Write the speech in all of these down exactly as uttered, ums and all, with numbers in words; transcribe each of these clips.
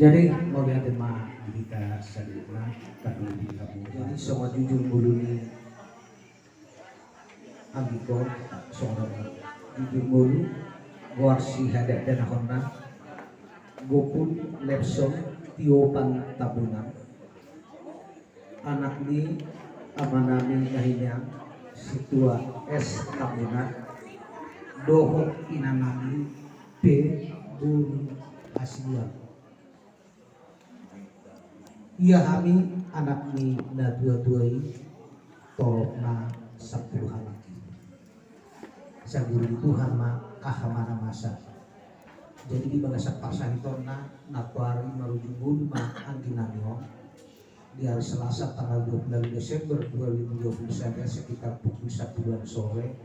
Jadi mauliate ma di hita saluhutna. Jadi songon jujur ngolu ni anggikon, songon jujur ngolu, goar sihadahonanna, Gopul Lepson Tiopan Tambunan, anak ni amanami na hinian Situa S Tambunan, dohot inanami P Boru Hasibuan. Ia hami anak ni natuatua i, torop na sampulu halak i. Sai guru ni Tuhan ma aha ma na masa. Jadi di bagasan parsahitonna, nantoari marujung ngolu ma angginami on di hari Selasa tanggal dua puluh Desember dua ribu dua puluh sada sekitar pukul sapuluan sore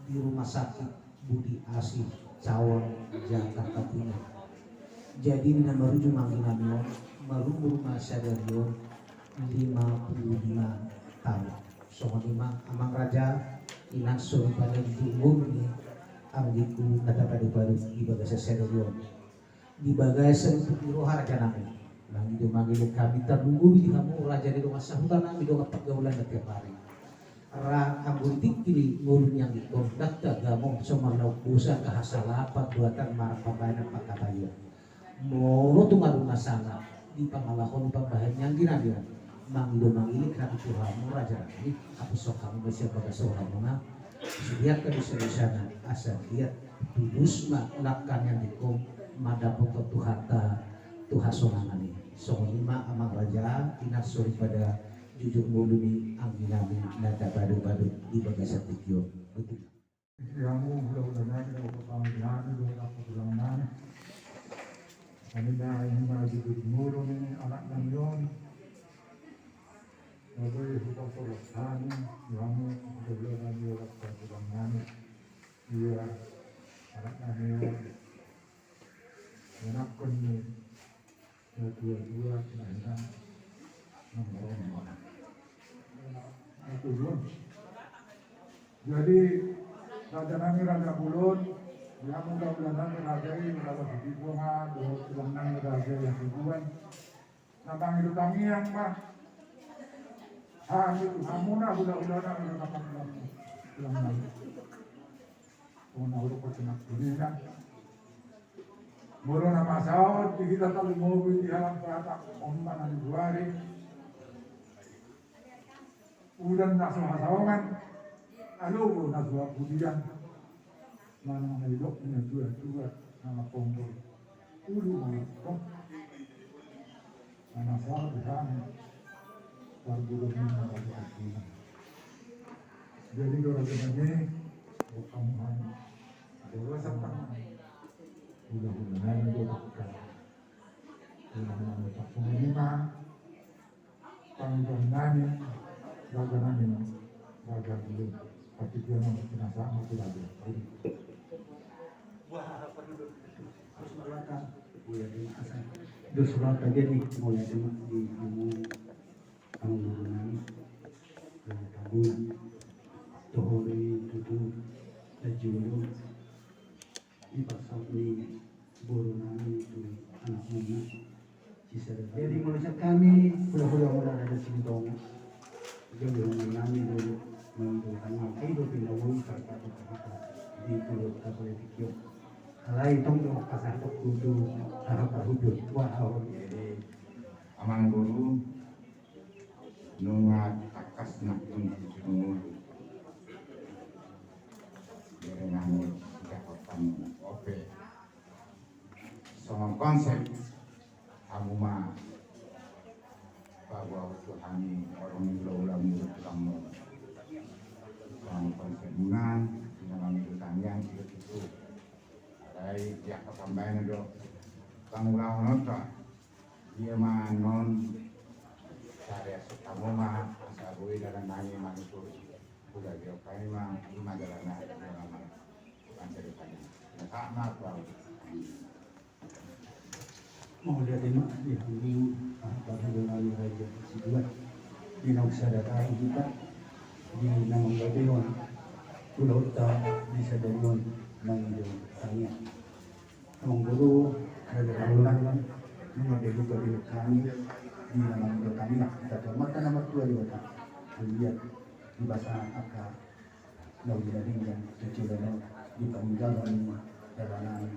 di Rumah Sakit Budi Asih Cawang, Jakarta Timur. Jadi di na marujung angginami on, marumur ma sadari on lima puluh lima taon. Songon i ma amang raja, inang soripada jujur ngolu ni anggikku na tapadu-padu di bagasan sadari on. Di bagasan tung ni roha rajanami, mangido mangelek hami tarlumobi di hamu raja ni dongan sahutanami, dongan pargaulan na tiap ari. Ra anggo di tingki ni ngolu ni anggikon, ndang tagamo so marlaok dosa, angka hasalahan, parbuatan, marang pambahenan, pangkataion. Molo tung adong na sala di pangalaho ni pambahenan ni angginami on, mangido mangelek hami tu hamu rajanami, haposhon hamu ma sian bagas rohamuna sude angka dosa-dosana, asa liat tulus ma langkah ni anggikon mandapothon Tuhanta tu hasonangan i. Songon i ma amang raja, inang soripada jujur ngolu ni angginami na tapadu-padu di bagasan tingki on. Di hamu hulahula nami, dohot pamangke nami, dohot angka tulang nami. Hami na i ma jujur ngolu ni anak nami on. Gabe hupasahat hami di hamu hulahula nami, dohot angka tulang nami. Ia anak nami on, ianakhon ni natuatua, na hinian, na marompa. Jadi rajanami raja bolon, di hamu hulahula nami raja i, raja Sititonga, dohot tulang nami raja i Hasibuan, na mangido tangiang ma hami tu hamuna hulahula nami, dohot angka tulang nami. Songon na hudok patinang tinina. Molo na masa on di hita tarlumobi di halak Batak on ma na di luar i. Udan na so hasaongan, alogo na so hapudian. Manang na didok ni natuatua, na mangkompol ulu mangkompol. Manang sahat di hami parguru ni na mangkompol. Jadi dohot rajanami, bukan hami. Ada dua satang. Raja nami, raja dulu, pasti dia mau kena sama tu raja. Jadi, dos rata jadi mulai di hamu, hamu nami, eh, Tambunan, tohori tutu, dan juga di pasaut ni boru nami tu anak muna. Sisada. Jadi molo sian hami, hula-hula muna Raja Silitonga. Jadi hula nami dulu, mangido hami, ai do pinawoi parpatu kita di pulo ta politik yo. Alai tong do pasahat tu aha parhujur, wah, ahon. Jadi, Amang Guru, nunga tangkas nangkin tu jumolo. Jadi nami, jahotan, ope. Songon konsep, hamu ma paboa tu hami, orang ni hula-hula muna tu hamu. Songon konsep muna, di dalam itu tangiang, itu, itu. Alai, dia ketambahan do. Pangulahon ta. Dia ma non, sari asuk hamu ma, asa boi dalan nami manusur. Hula dia kami ma, ima dalan nami, ima ma. Bukan ceritanya. Nah, sama, Bang. Mauliate ma di hamu, ah, parhula nami Raja Hasibuan. Di naung sada taon hita di na manggabehon ulaonta di sadari on mangido tangiang. Amang Guru, Raja Tambunan, nunga bege pe dilehon hami di na mangido tangiang, hita tu Amanta na martua Debata. Mauliate di basa angka na uli na denggan, tu joloan on di paninggalhon ni dalanami,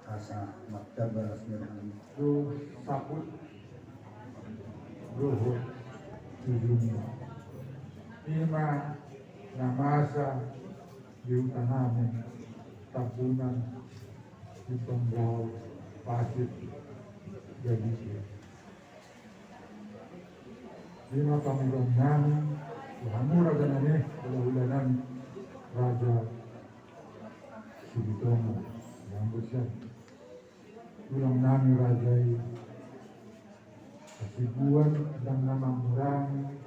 asa martamba las ni roha nami. Tu saput dohot tu jumolo. Ima na masa di huta nami Tambunan di Panggaul Pasir Gadisir. Ima pangidoan nami tu hamu raja nami, hula-hula nami, Raja Silitonga, yang besar. Tulang nami raja i Hasibuan, ndang na mangurangi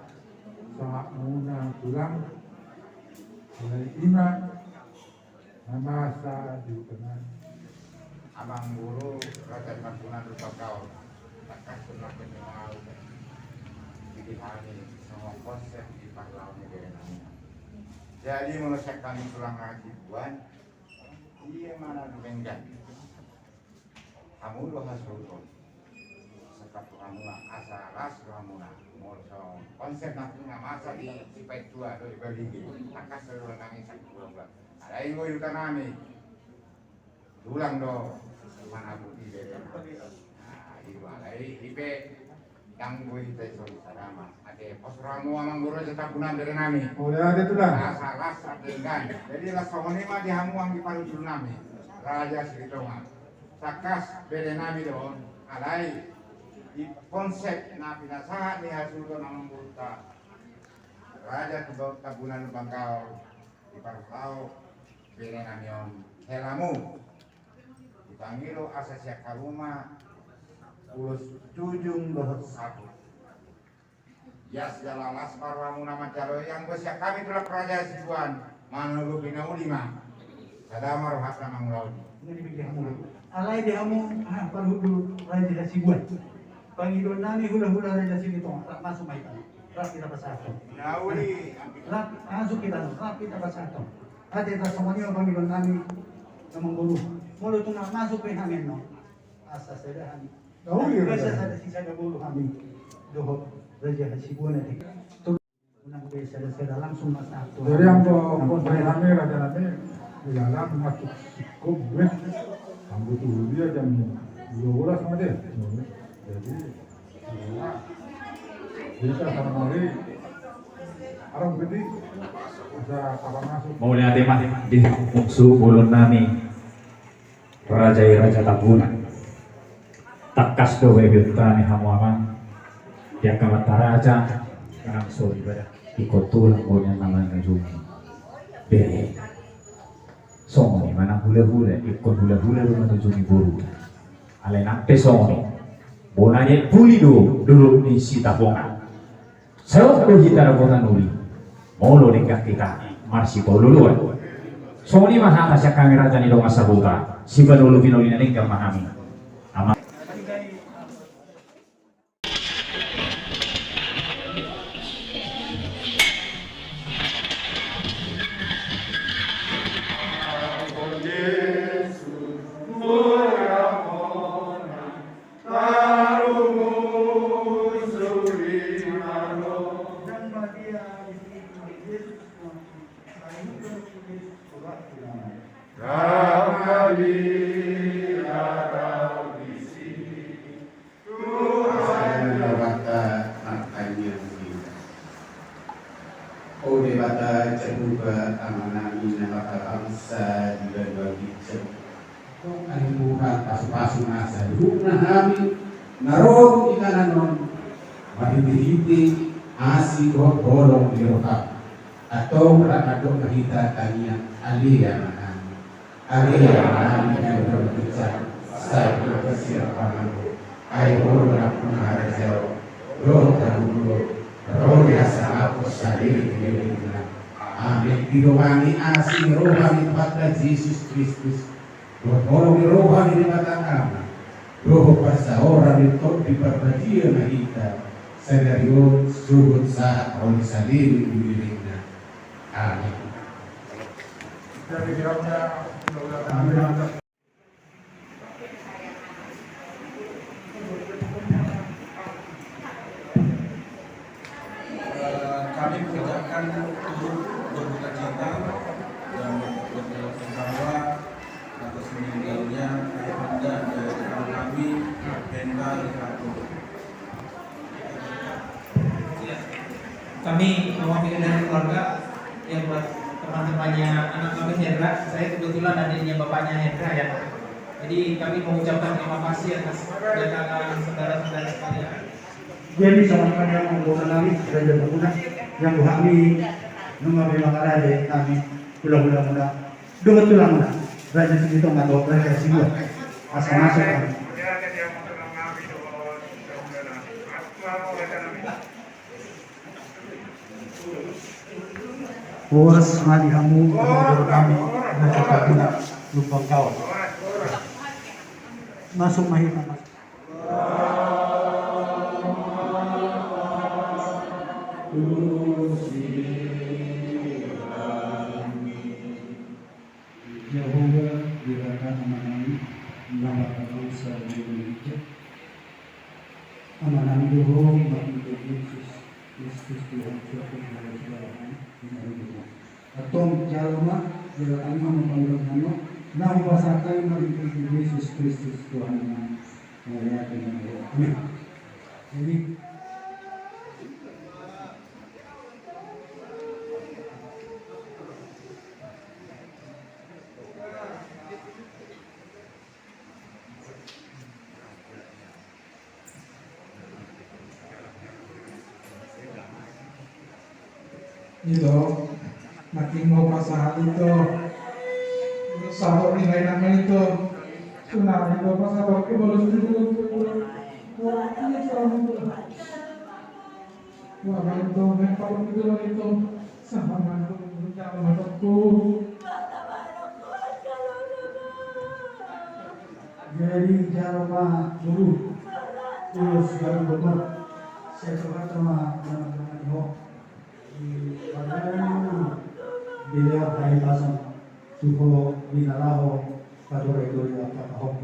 sahat muna tulang. Alai ima na masa di huta nami. Amang Guru, Raja Tambunan Rupakau, tangkas tu na penyaut. Jadi hami songon konsep di parlawan ni bere nami. Jadi molo sian hami tulang Hasibuan, dia mana denggan. Hamu do hasuhuton. Sahat tu hamuna, asa las do hamuna. Molo songon konsep nangkin na masa di sipaintua do di balige. Tangkas do nami sahat tu hamuna. Alai anggo di huta nami, tulang do manabuti bere. Nah, i do alai i pe. Ndang boi hita ison sada ma. Ate, pos rohamu Amang Guru, Raja Tambunan bere nami. Mauliate tulang. Asa las ate denggan. Jadi laos songon i ma di hamu anggi parhundul nami, Raja Silitonga. Tangkas bere nami do on. Alai di konsep na pinasahat ni hasuhuton Amang Guru ta, Raja Tambunan Panggaul, di parhulaon bere nami on, helamu. Dipangido asa sian hamu ma ulos tujung dohot saput. Ias jala las ma rohamuna manjalo i, anggo sian hami tulang Raja Hasibuan, manodopi na uli ma. Sada ma rohanta mangulahon i. Alai di hamu, ah, parhundul Raja Hasibuan. Pangidoan nami hula-hula Raja Silitonga, rap masuk ma hita. Rap hita pasahathon. Rap masuk hita, rap hita pasahathon. Ate, tarsongon i ma pangidoan nami, Amang Guru. Molo tung na masuk pe hami annon, asa sada hami. Asa sada sisada boru hami dohot Raja Hasibuan ate. Unang be sada-sada, langsung ma sahat tu. Jadi anggo, anggo hami raja nami, di dalam masuk sikop be. Anggo tu dia jam dua belas ma dia. Jadi, ya, kita sama hari. Arang gede. Bisa kapan masuk? Mauliate ma di bungsu bolon nami. Raja i Raja Tambunan. Tangkas do bebeta ni hamu amang. Di angka amanta raja, nang so di bada. Ingkon tulang do nian na manujungi bere. Songon i ma nang hula-hula, ingkon hula-hula do manujungi boru. Alai nang pe songon i. Bona ni puli do dolok ni Sitapongan. Saut do hita dapotan uli, molo denggan hita marsipaolo-oloan. Songon i ma hata sian hami raja ni dongan sahuta, sipaolo-oloan, pinoli na denggan ma hami. Ama. Tuhan Debata martangiang hita. O Debata Jahowa, Amanami na marhabangsa di banua ginjang, tong ai Tuhan, pasu-pasu ma saluhutna hami na ro tu inganan on, marhite-hite asi dohot holong ni roham. Antong rap mandok ma hita tangiang, Ale Amanami. Ale Amanami na di banua ginjang, sai do basa ni roham, ai Ho do nampuna harajaon, dohot haluaon, ro di hasangapon saleleng ni lelengna. Amen. Didongani asi ni roha ni Tuhanta Jesus Kristus, dohot holong ni roha ni Debata Ama, dohot parsaoran ni Tondi Parbadia na hita sadari on sogot sahat ro di saleleng ni lelengna. Amin. Eh, kami mengucapkan turut berduka cita dan berduka cita atas meninggalnya ayahanda dari rekan kami, Hendra Ricardo. Kami mewakili dari keluarga, yang buat teman-temannya anak kami Hendra, saya kebetulan adiknya bapaknya Hendra ya. Jadi kami mengucapkan terima kasih atas kedatangan saudara-saudara sekalian. Jadi sama-sama yang membawa nami, Raja Bakuna, yang buat kami, nunga memang ada di kami, pulang-pulang. Dohot tulang na, Raja Silitonga dohot Raja Sibuan. Asa masuk kan. Horas ma di hamu, dohot hami, Raja Bakuna, Lumban Kaon. Masuk ma hita, masuk. Jahowa Debata Amanami, na marhabangsa di banua ginjang. Amanami do Ho, marhite Jesus Kristus Tuhan, Tuhan dari segala hal, di dalam Tuhan. Antong jalo ma, jalo hami ma mangulahon na hupasahat hami marhite Jesus Kristus Tuhan na mauliate. Amin. Jadi, ito, nangkin ma hupasahat ito. Sabot ni na inang na ito. Tunani do pasahat tu balus tu. Wah, ini sama tu. Wah, main tu, main paling tu, main tu. Sama main tu, jangan masuk tu. Jadi jalo ma guru, terus baru benar. Saya coba sama teman-teman di ho. Di mana? Di lewat dari pasang. Suko di lalaho. Padore-dore apa-apa.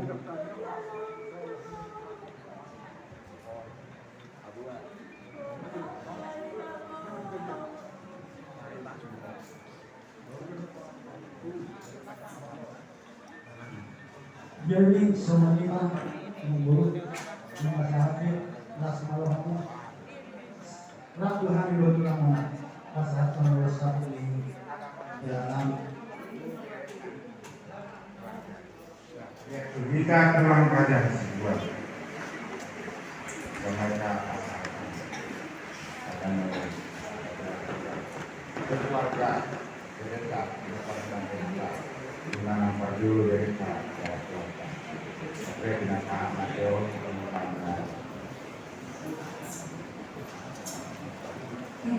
Jadi songon i ma, molo hupasahat, las ma rohamu. Rap tu hami, botul amang, pasahat ma las saput ni. Ya, amin. Hita tulang raja Hasibuan. Keluarga Gereta, keluarga Gereta. Di mana parjolo Gereta, ya, keluarga. Oke, dengan Pak Mateo, ketemu Pak Mateo.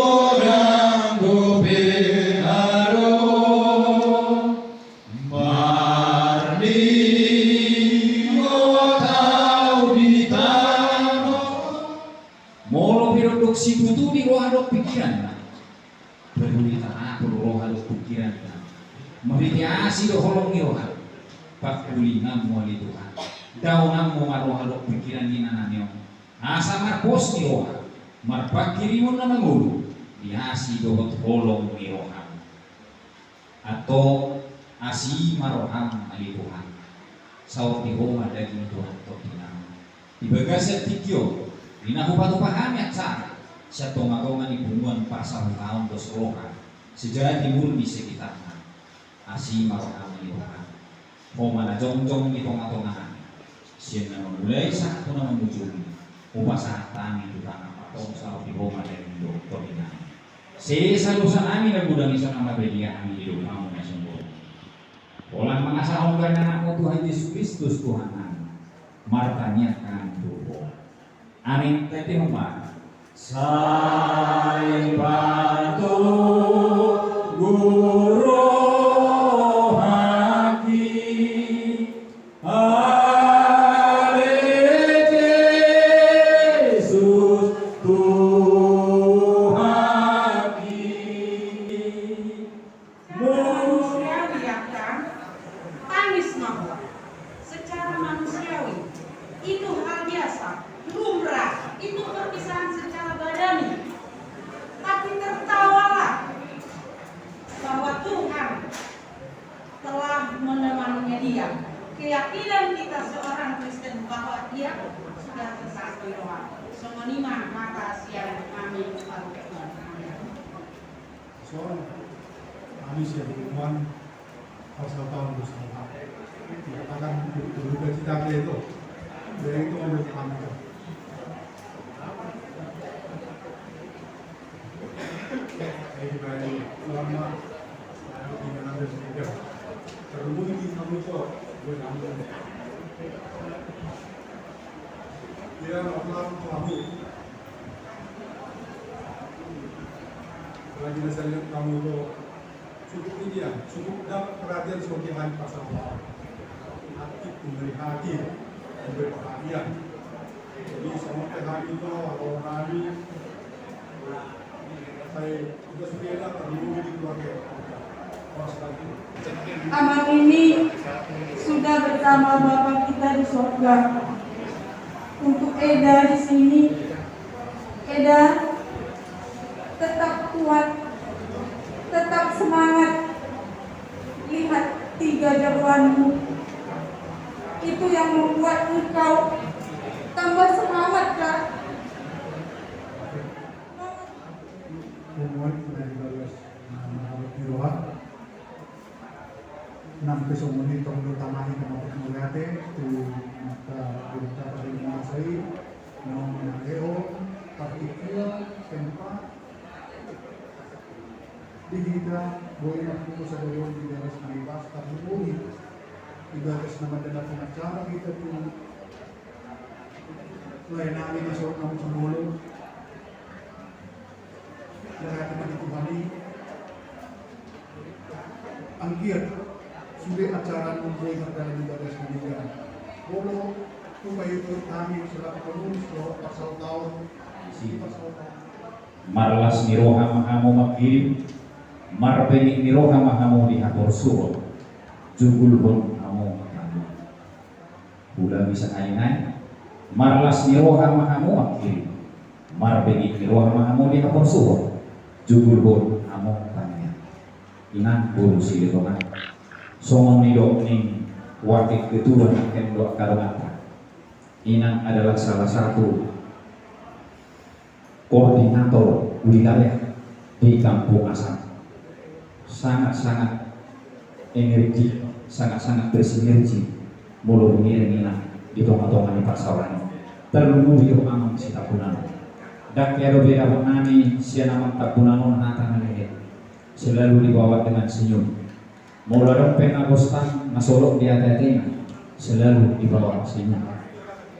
godang dope adong. Marningot au Pikiran na. Peduli tarapul roha dohot pikiran na. Marhite asi do holong ni roha. Pangkulinganmu ale Tuhan. Daonanmu ma roha dohot pikiran ni inanami on. Asa marpos ni roha. Marpanghirimon na mangolu. Di asi dohot holong ni roha. Antong asi ma roham ale Tuhan. Saor di Ho ma daging dohot tondi nami. Di bagasan tingki on, di na hupatupa hami acara sian tongatonga ni punguan parsahutaon dos roha sejati murni sekitarna. Asi ma roham ale Tuhan. Ho ma na jongjong di tongatonga nami. Sian na mamulai sahat tu na mangujungi. Hupasahat hami tu tangan patong sahat di Ho ma daging dohot tondi nami. Sesa dosa nami na godang i songon na marbadian hami di domu na sumurung. Holan mangasahon gabe anakmu Tuhan Jesus Kristus Tuhan nami. Martangiang hami tu Ho. Amin. Tete homa. Sai patogu rohangki. Ale Jesus Tuhanki. Secara manusiawi, ya kan? Tangis ma ho. Secara manusiawi, itu hal biasa, lumrah, itu perpisahan secara badani. Tapi tertawalah bahwa Tuhan telah menemaninya dia. Keyakinan kita seorang Kristen bahwa dia sudah tersaksi roha. Songon i ma hata sian hami. Amin. Songon i ma hami sian punguan parsahutaon dos roha. Mengatakan berduka cita kita itu. Dari itu menurut kami. Lagi na salian kamu tu cukup ini ya, cukup dapat perhatian sebagai hal pasal aktif memberi hati, memberi perhatian. Jadi sama ke hal itu, kalau kami saya sudah sepeda terlalu di keluarga. Amang ini sudah bersama Bapa kita di sorga untuk Eda di sini. Eda, tetap kuat, tetap semangat. Lihat tiga jagoanmu. Itu yang membuat engkau tambah semangat, Kak. Punguan sudah dibalas, nah, menurut di luar. Nang pe songon i tong do tamahi na maput mauliate tu Amanta Debata pardenggan basa i, naung mangalehon partingkian sempat di hita, boi na pungu sadari on di bagas na bebas, tarlumobi di bagas na mandalankon acara hita tu lae nami na saur malam sambolu. Berarti bagi Tuhan i, anggiat sude acara na boi mardalan di bagas na denggan. Molo hupaihut hami selaku pengurus dohot parsahutaon, isi parsahutaon. Marlas ni roha ma hamu manghirim, marbengit ni roha ma hamu di haporsuhon, jugulhon hamu tangiang. Ulangi sahali nai, marlas ni roha ma hamu manghirim, marbengit ni roha ma hamu di haporsuhon, jugulhon hamu tangiang. Inang boru Silitonga, songon nidok ni wakil ketua nangkin dohot karunganta, inang adalah salah satu koordinator wilayah di Kampung Asam. Sangat-sangat energi, sangat-sangat bersinergi molo huhut inang di tonga-tonga ni parsaoran i. Tarlumobi dohot amang Sitambunan. Ndang hea dope dapot nami sian amang Tambunan on hata na lehet. Selalu dibawa dengan senyum. Molo adong pe na gostan na solot di ate-atena, selalu dibawa senyum.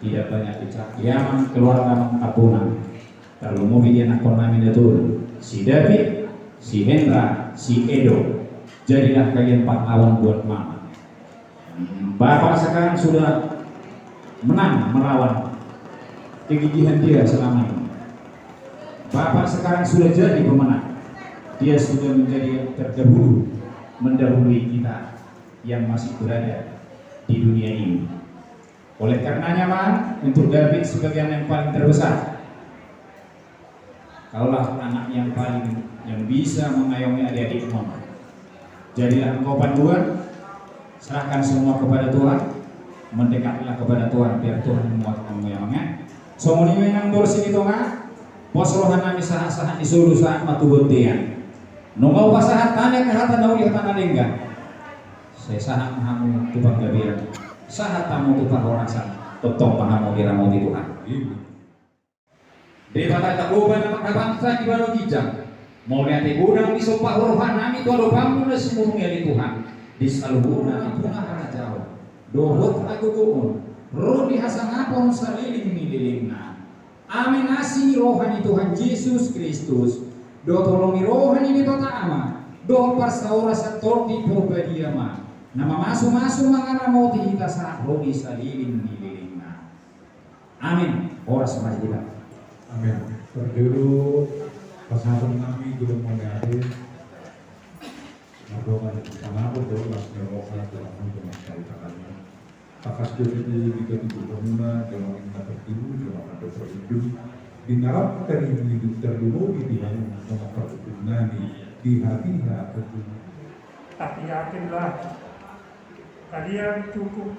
Tidak banyak bicara. Di amang keluarga amang Tambunan. Tarlumobi di anakkon nami na tolu, si David, si Hendra, si Edo. Jadilah kalian pahlawan buat mama. Bapak sekarang sudah menang melawan kegigihan dia selama ini. Bapak sekarang sudah jadi pemenang. Dia sudah menjadi yang terdahulu, mendahului kita yang masih berada di dunia ini. Oleh karenanya, Mang, untuk David sebagai anak yang paling terbesar, kaulah anak yang paling, yang bisa mengayomi adik-adik, Mang. Jadilah engkau panduan, serahkan semua kepada Tuhan, mendekatlah kepada Tuhan, biar Tuhan menguatkanmu, ya, Mang, ya. Songon i ma, Inang, boru sian tonga, pos roha nami sahat-sahat ni solu, sahat ma tu bontean. Nunga hupasahat hami angka hata na uli, hata na denggan. Sai sahat ma hamu tu panggabean, sahat hamu tu parhorasan, tongtong ma hamu diramoti Tuhan. Debata Jahowa na marhabangsa di banua ginjang, mauliate godang disomba roha nami tu adopanmu na sumurung i, ale Tuhan, di saluhutna na harajaon dohot hagogoon, ro di hasangapon saleleng ni lelengna. Amen. Asi ni roha ni Tuhan Jesus Kristus, dohot holong ni roha ni Debata Ama, dohot parsaoran Tondi Porbadia ma na mamasumasu mangaramoti hita sahat ro di saleleng ni lelengna. Amen. Horas ma di hita. Amen. Parjolo pasahaton nami godang mauliate. Mardongan di tangan, dohot las ni roha, dohot las ni roha. Tangkas do di hita tu hamuna, jolma na parjolo, jolma na parjolo. Di na rap tarlumobi di hamuna, jolma parjolo nami di hatiha parjolo. Tapi yakinlah, kalian cukup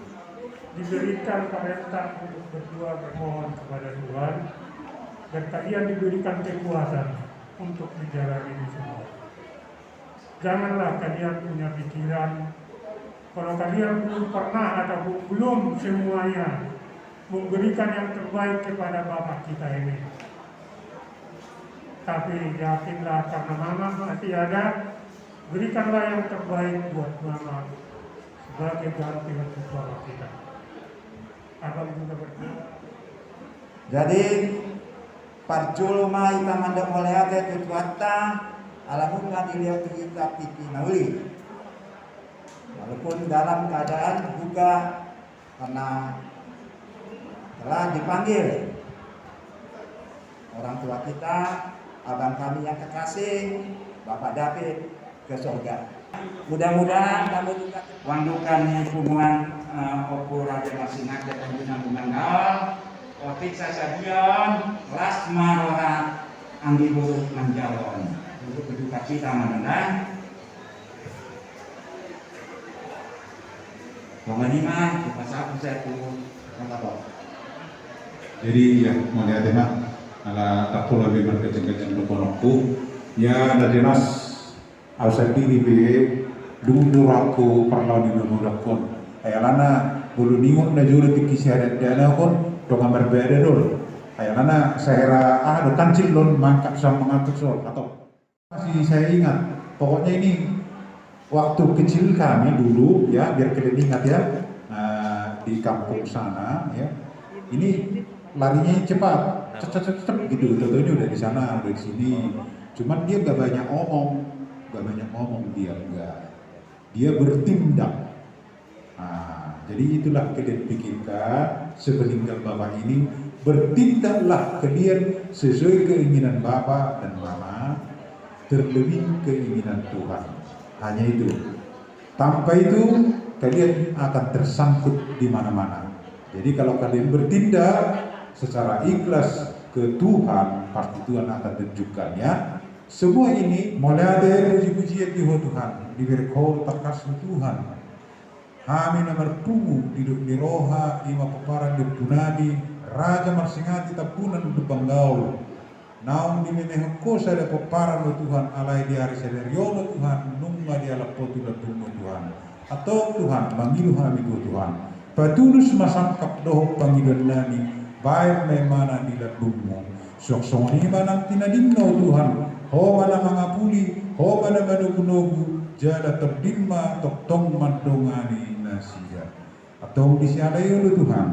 diberikan perintah untuk berdoa memohon kepada Tuhan, dan kalian diberikan kekuatan untuk menjalani ini semua. Janganlah kalian punya pikiran kalau kalian belum pernah ataupun belum semuanya memberikan yang terbaik kepada Bapak kita ini. Tapi yakinlah, karena Mama masih ada, berikanlah yang terbaik buat Mama sebagai ganti untuk Bapak kita. Abang juga berdoa. Jadi, parjolo ma hita mandok mauliate tu Tuhanta, ala nunga dilehon tu hita tingki na uli. Walaupun dalam keadaan duka karena telah dipanggil orang tua kita, abang kami yang kekasih, Bapak David, ke surga. Mudah-mudahan kamu juga. Wandukan ni punguan, eh, Ompu Raja Marsingat dan Guna Guna Gaol, otik sasadion, las ma roha anggi boru manjalo on. Untuk berduka cita ma nang. Songon i ma, hupasahat hami tu. Jadi, ya, mauliate ma, ala tangkas be marganjang-ganjang dohononku. Ya, na jelas, au sandiri pe, dung do rohangku parlao ni na hudok on. Ai alana, molo ningot najolo tingki sihadandanon, dongan marbada do on. Ai alana, sahera, ah, do kancil do on, mangkap sama mangatur so on, atau. Masih saya ingat, pokoknya ini waktu kecil kami dulu, ya, biar kalian ingat, ya, nah, di kampung sana, ya, ini larinya cepat, cet, cet, cet, cet, gitu, tau-tau ini udah di sana, udah di sini. Cuman dia nggak banyak ngomong, nggak banyak ngomong dia, nggak. Dia bertindak. Nah, jadi itulah kalian pikirkan, sepeninggal Bapak ini, bertindaklah kalian sesuai keinginan Bapak dan Mama, terlebih keinginan Tuhan. Hanya itu. Tanpa itu, kalian akan tersangkut di mana-mana. Jadi, kalau kalian bertindak secara ikhlas ke Tuhan, pasti Tuhan akan tunjukkan, ya. Semua ini, mauliate, puji-pujian di Ho Tuhan, dibereng Ho tangkas Tuhan. Hami na marpungu, didok ni roha, i ma pomparan ni ompunami, Raja Marsingati Tampunan Lumban Gaol. Naung dimenehon Ho sada pomparan, o Tuhan, alai di ari sadari on, o Tuhan, nunga dialap Ho tu lambungmu, Tuhan. Antong, Tuhan, mangido hami tu Ho, Tuhan. Patulus ma sangkap dohot pangidoannami, baen ma ibana di lambungmu. Suang songon i ma nang tinadingna, o Tuhan, Ho ma na mangapuli, Ho ma na manogunogu, jala Tondim ma tongtong mandongani nasida. Antong di siala i olo, Tuhan,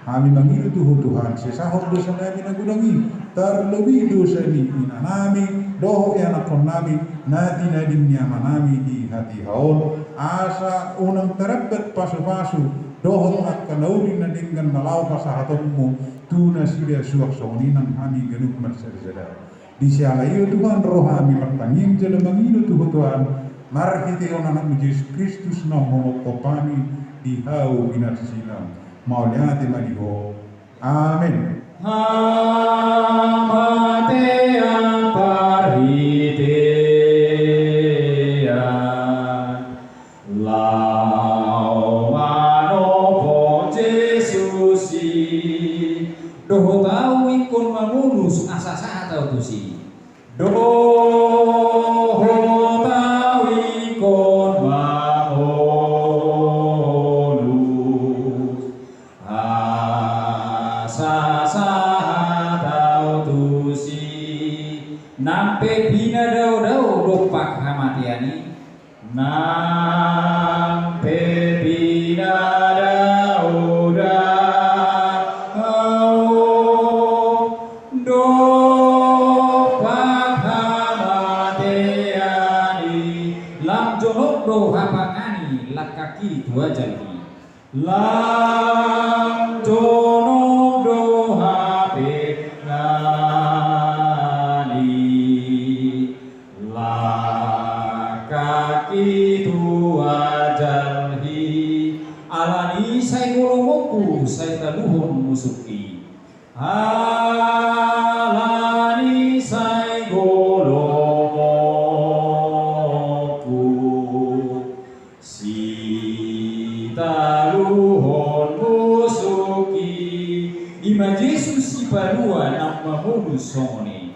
hami mangido tu Ho, Tuhan, sesahon dosanami na godang i, tarlobi dosa ni inanami dohot ianakhonnami na tinading ni amanami di hatiha on, asa unang tarambat pasupasu dohot angka na uli na denggan na laho pasahatonmu tu nasida, suang songon i nang hami ganup marsada-sada. Di siala i do Tuhan ro hami martangiang jala mangido tu Ho Tuhan, marhitehon Anakmu Jesus Kristus naung humongkop hami di hau pinarsilang. Mauliate ma di Ho. Amen. Hamatean parhitean laho manopot Jesus i. Dohot ahu ingkon mamolus, asa sahat ahu tusi. Dohot ahu ingkon mamolus, asa sahat ahu tusi. Nang pe pinadaodao dompak hamatean i, nang pe pinadaodao dompak hamatean i, lam jonok do hapangani langkangki tu ajal i. Lam jonok do hapangani langkangki tu ajal i. Alani sai golomongku sai taluhon musungki. Alani sai golomongku sitaluhon musungki. I ma Jesus Sipalua naung mamolus songon i.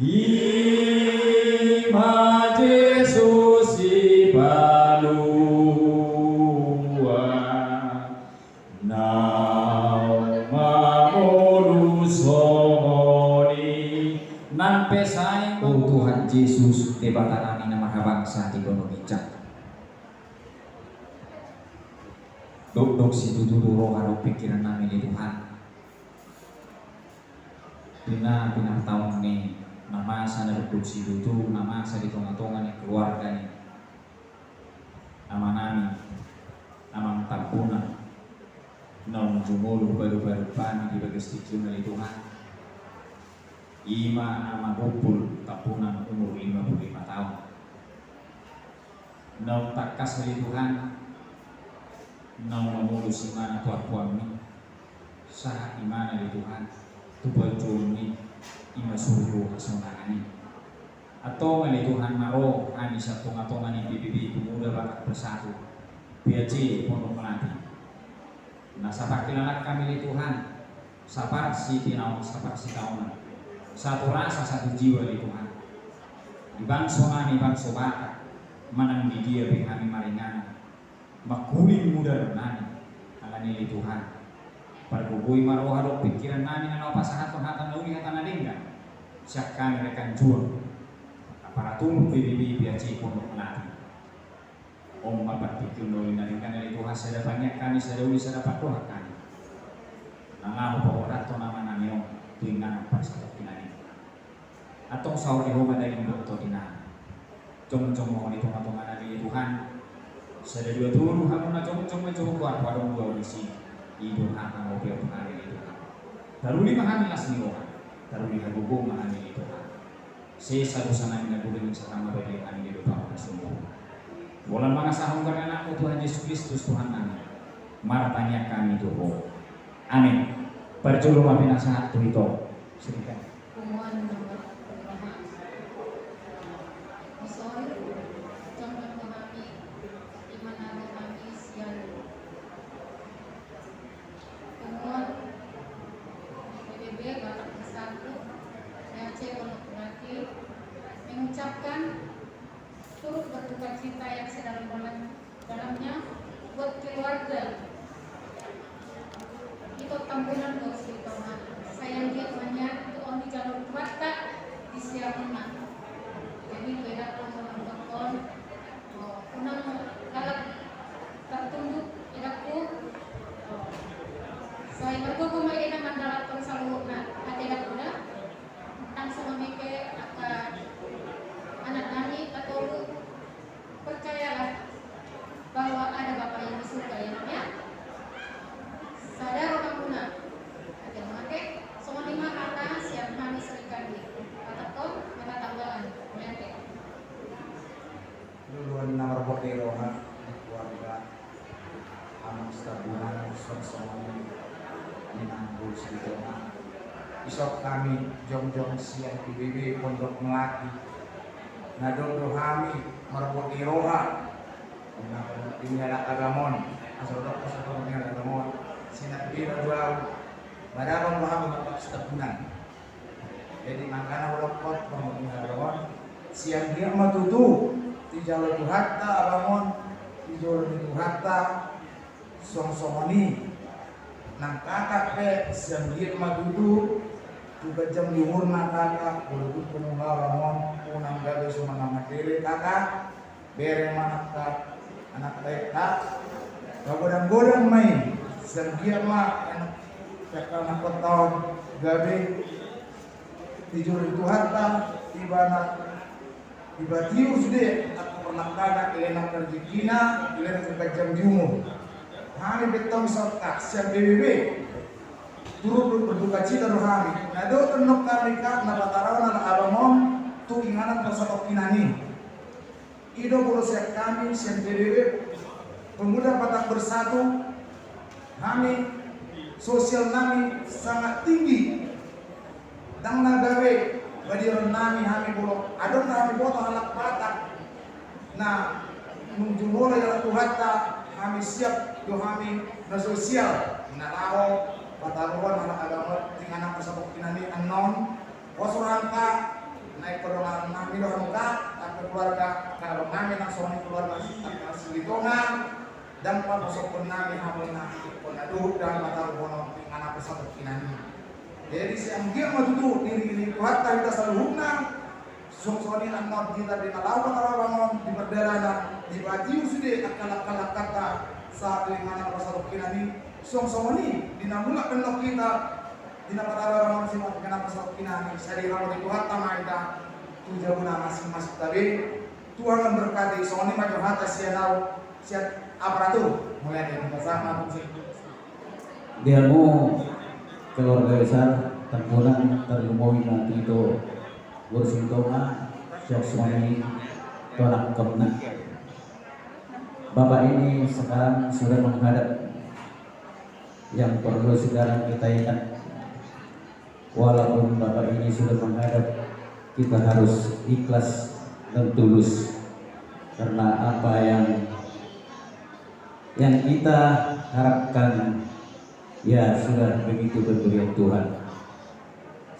I ma Jesus Sipalua naung mamolus songon i. Nang pe sai. O Tuhan Jesus, Debata nami na marhabangsa di banua ginjang. Dokdok situtu do roha dohot pingkiran nami ale Tuhan. Di na pinartaon ni na masa na dokdok situtu, na masa di tongatonga ni keluarga ni ama nami, Amang Tampunan, naung jumolo baru-baru hami di bagas tingki on ale Tuhan. I ma Ama Bompul Tampunan, umur lima puluh lima taon. Naung tangkas ale Tuhan, naung mamolus imana tu ampuanmi, sahat imana ale Tuhan tu parjolo ni, i ma surgo hasonangan i. Antong ale Tuhan, na ro hami sian tongatonga ni P B B Pemuda Batak Bersatu, P A C Pondok Melati. Na sapangkilalaan hami ale Tuhan, saparsitinaon, saparsitaonan, satu rasa, satu jiwa ale Tuhan. Di bangso nami, bangso Batak, manang di dia pe hami maringanan, mangkuling mudar nami, alani ale Tuhan, pargogoi ma roha dohot pingkiran nami na laho pasahathon hata na uli, hata na denggan sian hami rekan juang aparatur P B B P A C Pondok Melati. On ma partingkian na uli na denggan ale Tuhan, sada pangidoan hami, sada uli, sada pandohan hami, na laho paboahon ama nami on tu inganan parsatongkinan i. Antong saor ni Ho ma daging dohot tondi nami. Jongjong ma Ho di tongatonga nami ale Tuhan. Sada dua tolu, hamu na jongjong ma jo Ho, adong do ahu disi. Ido hata na hupeopehon ale Tuhan. Taruli ma hami las ni roha, taruli hagogoon ma hami ale Tuhan. Sesa dosa nami na godang, sahat ma paimaon hami di Debata na sumurung. Holan mangasahon goar ni Anakmu Tuhan Jesus Kristus Tuhan nami, martangiang hami tu Ho. Amin. Parjolo ma pinasahat tu hita. Silakan. Punguan nomor berapa? Muson, jongjong ma hami, ima na ro hami sian Punguan P B B Batak Bersatu, P A C Pondok Melati, mengucapkan turut berduka cita yang sedalam-dalam, dalamnya buat keluarga Ito Tampunan dohot Silitonga. Sai anggiat ma nian tu on dijalo Tuhanta di siamunna. Jadi, tu edakku, unang, unang galak tartunduk edakku. Sai margogo ma i da mandalankon saluhutna hata edakku da. Nang songon i pe angka anak nami na tolu, percayalah bahwa ada Bapa yang di surga, ya, Nak, ya. Sada rohamuna. Oke, oke. Songon i ma hata sian hami sarikan di Batak on. Na marbot di roha, keluarga, Amang Sitabunan, songon i, Inang Boru Silitonga. Dison hami jongjong sian P B B Pondok Melati. Na adong do hami marbot di roha. Nah, ini anak abang on. Asal dok, asal dok, ini anak abang on. Sinat bira dua. Maraban roha Amang Sitabunan. Jadi makana hudok hot pangulungan on, sian dia ma tutu dijalo Tuhanta abang on, dijalo ni Tuhanta. Songon songon i nang kakak pe, sian dia ma tutu tu ganjang ni umurna kakak, walaupun penuh abang on, unang gabe so manang mandele kakak. Bere ma angka anak taekta, magodang-godang ma i, sian dia ma anak taekta, anak taon gabe dijalo Tuhanta, ibana, ibana tiur sude angka pernah kana, ilehon angka rejekina, ilehon angka ganjang ni umur. Hami pe tong songon i sian P B B turut berdukacita do hami. Na dohot annon hami ka na patarahon anak abang on tu inganan parsatongkinan i. I do molo sian hami sian P B B Pemuda Batak Bersatu, hami sosial nami sangat tinggi. Ndang na gabe badiron nami hami molo adong na hami boto halak Batak na nunjung olo diala Tuhanta, hami siap do hami na sosial na laho pataruhon halak abang on tu inganan parsatongkinan i annon. Pos rohanta, na ingkon dongan nami do hamu ka, angka keluarga, angka abang nami nang songon i keluarga, angka Silitonga, ndang paposokkon nami hamu na ingkon na dohot da pataruhon on tu inganan parsatongkinan i. Jadi sian dia ma tutu diiring-iring Tuhanta hita saluhutna. Songon i annon hita di na laho pataruhon on di pardalanan, dipatiu sude angka langka-langkanta sahat tu inganan parsatongkinan i. Songon i di na mulak annon hita di na pataruhon on sian inganan parsatongkinan i, sai diramoti Tuhanta ma hita tu jabuna masing-masing tabe. Tuhan memberkati. Songon i ma jo hata sian au, sian aparatur. Mulai dari pasahat ma. Di hamu keluarga besar Tambunan, tarlumobi ma tu ito Boru Silitonga, songon i tu anakkonanna. Bapak ini sekarang sudah menghadap. Yang perlu sekarang kita ingat, walaupun Bapak ini sudah menghadap, kita harus ikhlas dan tulus. Karena apa yang, yang kita harapkan, ya sudah begitu pemberian Tuhan.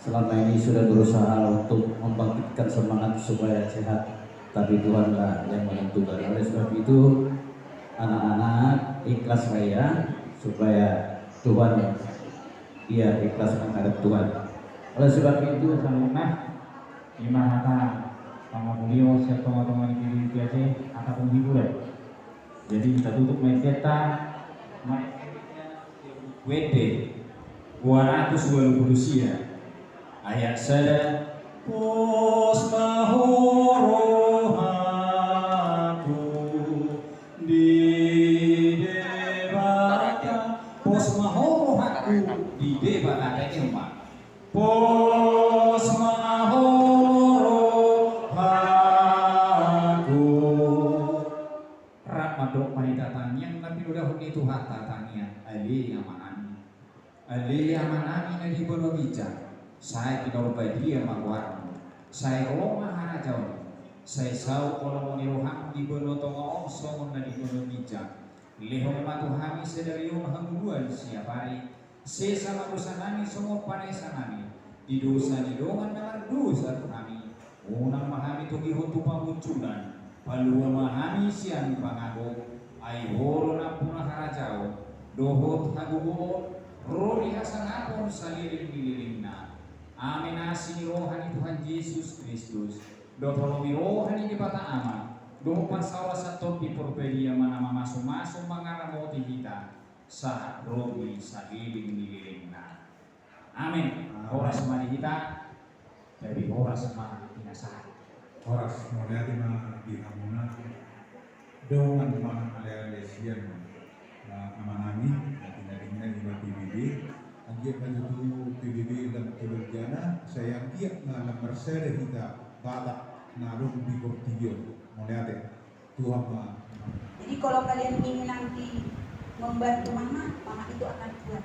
Selama ini sudah berusaha untuk membangkitkan semangat supaya sehat, tapi Tuhanlah yang menentukan. Oleh sebab itu, anak-anak, ikhlas saja, supaya Tuhan, ia ikhlas menghadap Tuhan. Oleh sebab itu, saluhutna, i ma hata pangamulion sian tonga-tonga ni P B B P A C, hata penghiburan. Jadi, tatutup ma i, hata ma i. Wende dua ratus walu pulu sia, ayat sada. Pos ma ho rohangku di Debata. Pos ma ho rohangku di Debata. Kata i ma. Pos ma ho rohangku. Rap mandok ma hita tangiang na pinodahon ni Tuhanta, tangiang. Ale Amanami. Ale Amanami na di banua ginjang, sai pinarbadia ma goarmu, sai ro ma harajaonmu, sai saut ma lomo ni roham di banua tonga on songon na di banua ginjang. Lehon ma tu hami sadari on hangoluan siapari. Sesa ma dosanami songon panesanami di dosa ni dongan na mardosa tu hami. Unang ma hami togihon tu pangunjunan, palua ma hami sian pangago. Ai Ho do nampuna harajaon dohot hagogoon, ro di hasangapon saleleng ni lelengna. Amen. Asi ni roha ni Tuhan Jesus Kristus, dohot holong ni roha ni Debata Ama, dohot parsaoran Tondi Parbadia ma na mamasumasu mangaramoti hita sahat ro di saleleng ni lelengna. Amen. Horas ma di hita. Jadi horas ma di na sahat. Horas, mauliate ma di hamuna. Dongan ma ale-ale sian, eh, amanami, na tinadingna i ma P B B. Anggiat ma tutu P B B lam tu bagiana, sai anggiat ma lam marsada hita Batak na adong di portibi on. Mauliate. Jadi kalau kalian ingin nanti membantu mama, mama itu akan kuat.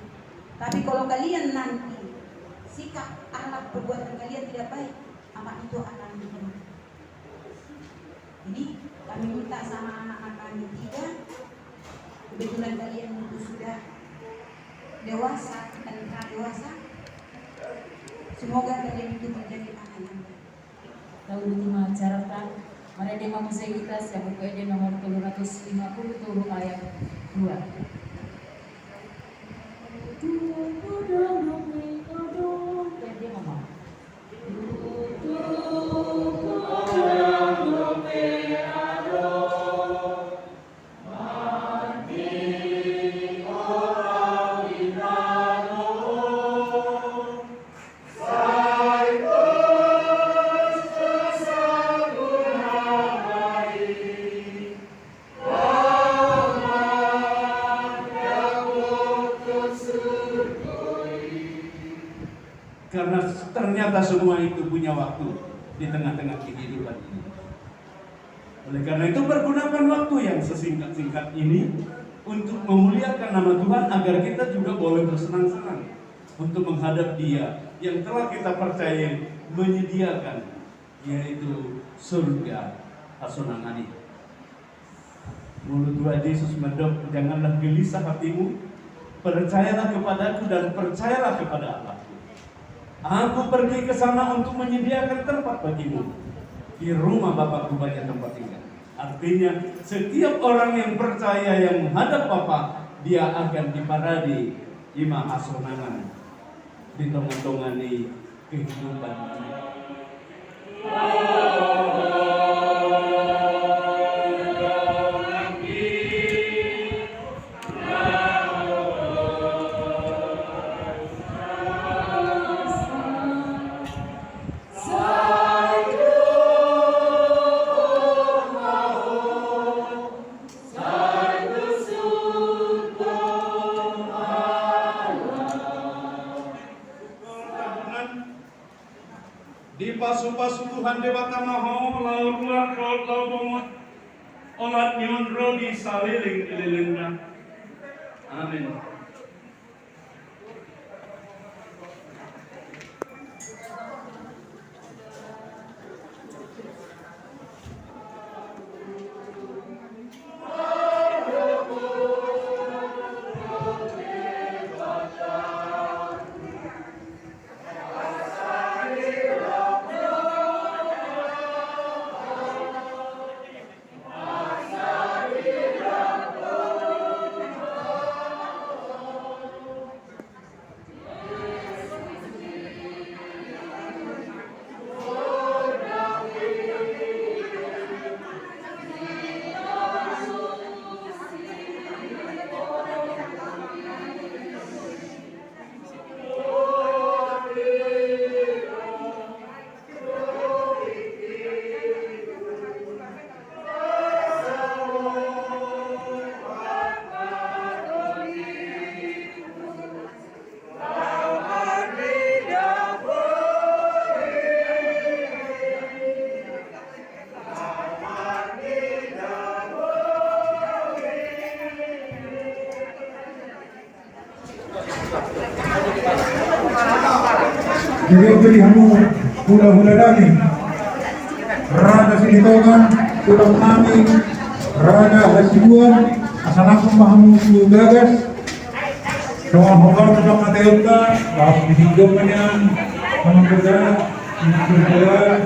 Tapi kalau kalian nanti sikap, akhlak, perbuatan kalian tidak baik, mama itu akan lemah. Jadi kami minta sama anak-anak kami tiga, kebetulan kalian itu sudah dewasa dan pra dewasa, semoga kalian itu menjadi anak yang baik. Tahu di tengah acara ta, mari dia mau saya kita siapa ke dia nomor tiga ratus lima puluh tujuh ayat dua. Dia mau. Karena ternyata semua itu punya waktu di tengah-tengah kehidupan ini. Oleh karena itu, pergunakan waktu yang sesingkat-singkat ini untuk memuliakan nama Tuhan, agar kita juga boleh bersenang-senang untuk menghadap Dia yang telah kita percayai menyediakan, yaitu surga hasonangan i. Molo Tuhan Yesus mandok, "Janganlah gelisah hatimu, percayalah kepadaku dan percayalah kepada Allahku. Aku pergi ke sana untuk menyediakan tempat bagimu. Di rumah Bapakku banyak tempat tinggal." Artinya, setiap orang yang percaya, yang menghadap Bapa, dia akan diparade ima hasonangan di tonga-tonga ni kehidupan. Dipasu-pasu Tuhan Debata ma ho, laho ruar dohot laho bongot, olat ni on ro di saleleng ni lelengna. Amen. Jadi, jadi hamu hulahula nami, Raja Sitinjorang, tulang nami, Raja Hasibuan, asa nangkok ma hamu tu bagas. Songon hobar tu pangkataion ta, laos di situ ma nian, songon hobar, songon hobar.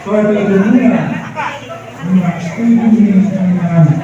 Soal itu dunia, dunia setuju ni, dunia.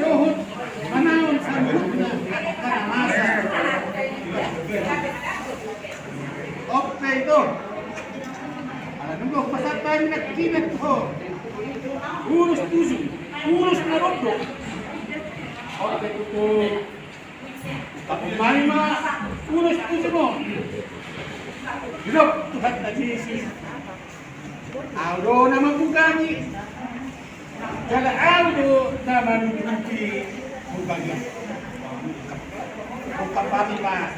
Dohot manaon saluhutna angka na masa. Ope ito. Ala nunga hupasahat hami nangkinan tu ho. Ulos tusi, ulos na rondang. Ope ito. Tapi ma ulos tusi on. Didok Tuhanta Jesus. Ahu do na mambuka hami. Jala ahu do na manutupi lubang i. Buka hami ma.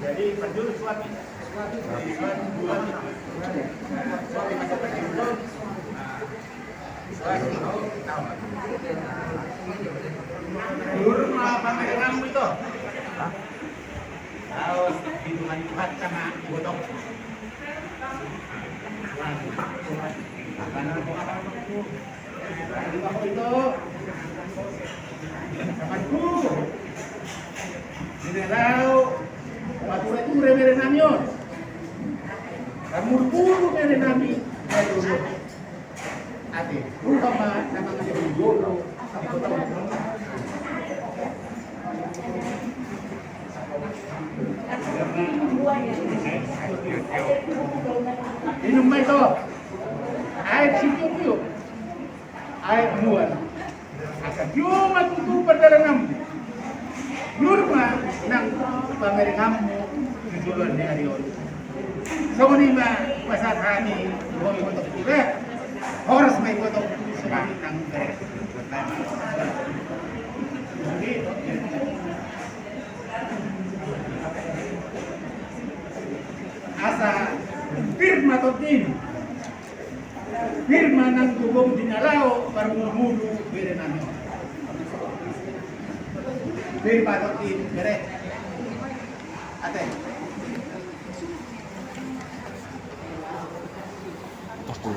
Jadi, manjurus suami. Suami, suami, suami. Turun ma pameranmu ito. Laos hitungan Tuhanta ma gotong. Apa nama? Ito. Samanku. Di na laho. Pature-ture bere nami on. Ramur-muru bere nami. Ate, rupa ma na mangajar jolo. Inum ma ito. Aek sitio-tio. Aek mual. Asa tio ma tutu pardalananmu. Jur ma nang pamerenganmu tu joloan ni ari on. Songon i ma pasahat hami, ho iboto ture. Horas ma iboto, songon i nang ture. Asa pir ma tondim. Pir ma nang gogom di na laho marmurmuru bere nami. Pir ma tondim bere. Ate. Aku.